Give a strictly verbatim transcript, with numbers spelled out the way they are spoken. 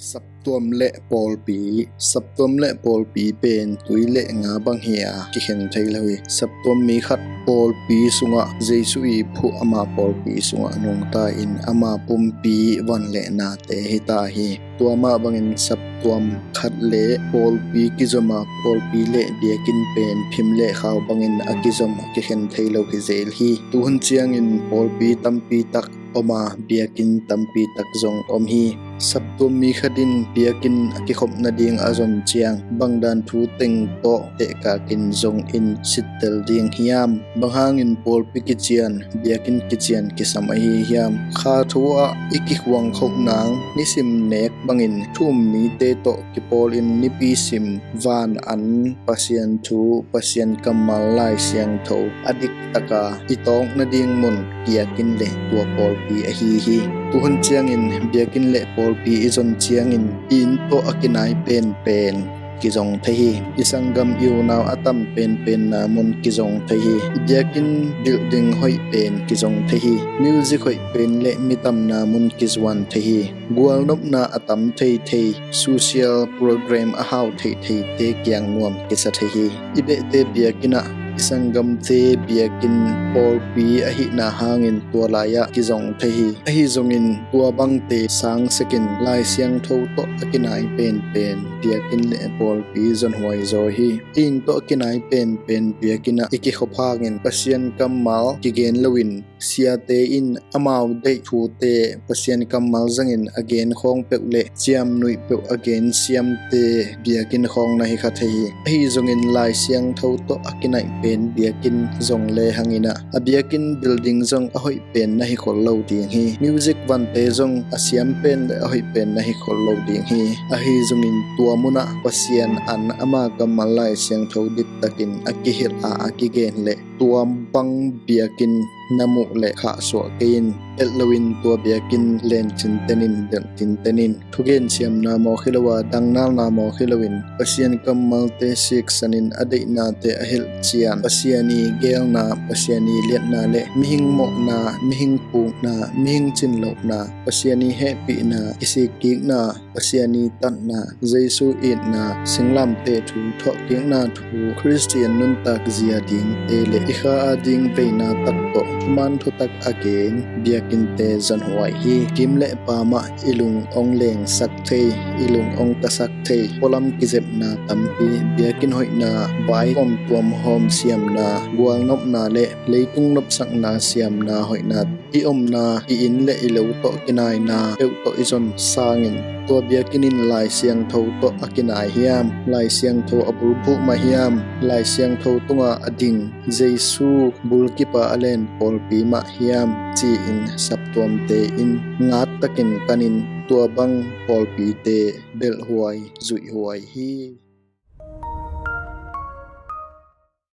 Saptuam le pawlpi. Saptuam le pawlpi pen tui le nga bang hi a kikhen thei lo hi. Saptuam mi khat pawlpi sungah Jesu i phuh ama pawlpi sungah nungta in ama pumpi van le nate hita hi. Tua mah bangin saptuam khat le pawlpi kizom a, pawlpi le biakinn pen phim le khau bangin a kizom a kikhen thei lo hi zel hi. Tuhun ciangin pawlpi tampi tak om a, biakinn tampi tak zong om hi. Saptuam mi khat in biakinn a kikhop nading a zon ciang bangdan thu teng tawh tehkakin zong in sittel ding hiam? Bang hangin pawlpi kician, biakinn kician kisam ahi hiam? Kha thu ah i kikhuang khoh nang nisim nek bangin thu um mite tawh kipawlin nipi sim van an Pasian thu, Pasian kammal, Lai Siangtho a diktaka i tawk nading mun biakinn le tua pawlpi ahi hi. Tuhun ciangin biakinn le pawlpi i zon ciangin i inn tawh a kinai penpen kizong thei hi. I sanggam i unau a tam penpenna mun kizong thei hi. I biakinn building hoih pen kizong thei hi. Music hoih pen le mi tamna mun kizuan thei hi. Gualnopna a tam theithei, social program a hau theitheite kiang nuam kisa thei hi. I behte biakinn ah i sanggamte biakinn pawlpi ahihna hangin tua lai-ah kizong thei hi. Ahi zongin tua bangte sang sekin Lai Siangtho tawh a kinai penpen biakinn le pawlpi zonhuai zaw hi. I inn tawh a kinai penpen biakinn ah i kikhop hangin Pasian kammal kigen loin siate in amau deih thute Pasian kammal zangin a gen khawng peuh le ciamnuih peuh a gen siamte biakinn khawng na hi kha thei hi. Ahi zongin Lai Siangtho tawh a kinaih pen biakinn zong le hangin ah a biakinn building zong a hoih pen na hi khol lo ding hi. Music vante zong a siam pen le a hoih pen na hi khol lo ding hi. Ahi zongin tua munah Pasian an ama kammal Lai Siangtho diktakin a kihilh a a kigen le tua bang biakinn na muh le khahsuah kei in. Elh loin tua biakinn len cinten in, delh cinten in. Thugen siamna mawk hi lo a, dangnalna mawk hi loin Pasian kammalte siksanin a deihnate a hilh cian Pasian i geelna, Pasian i liatna le mihing mawhna, mihing pukna, mihing cinlohna, Pasian i hehpihna, i sikkikna, Pasian i tatna, Jesu itna, singlamteh thu, thawhkikna thu, Khristian nuntak zia dingte le i kha a ding veina tak tawh thuman thutak a gen biakinnte zonhuai hi. Kim le pamah i lung ong lengsak thei, i lung ong tasak thei, pualam kizepna tampi, biakinn hoihna, vai tuamtuam hawm siamna, gualnopna le leitung nopsakna siamna hoihna i omna, i inn le i lo tawh kinaina peuh tawh i zon sangin tua biakinn in Lai Siangtho tawh a kinai hiam? Lai Siangtho a bulphuh mah hiam? Lai Siangtho tunga a ding Jesu bulkipa a len pawlpi mah hiam? Ci-in saptuamte in ngat takin kanin tua bang pawlpite belhhuai, zuihhuai hi.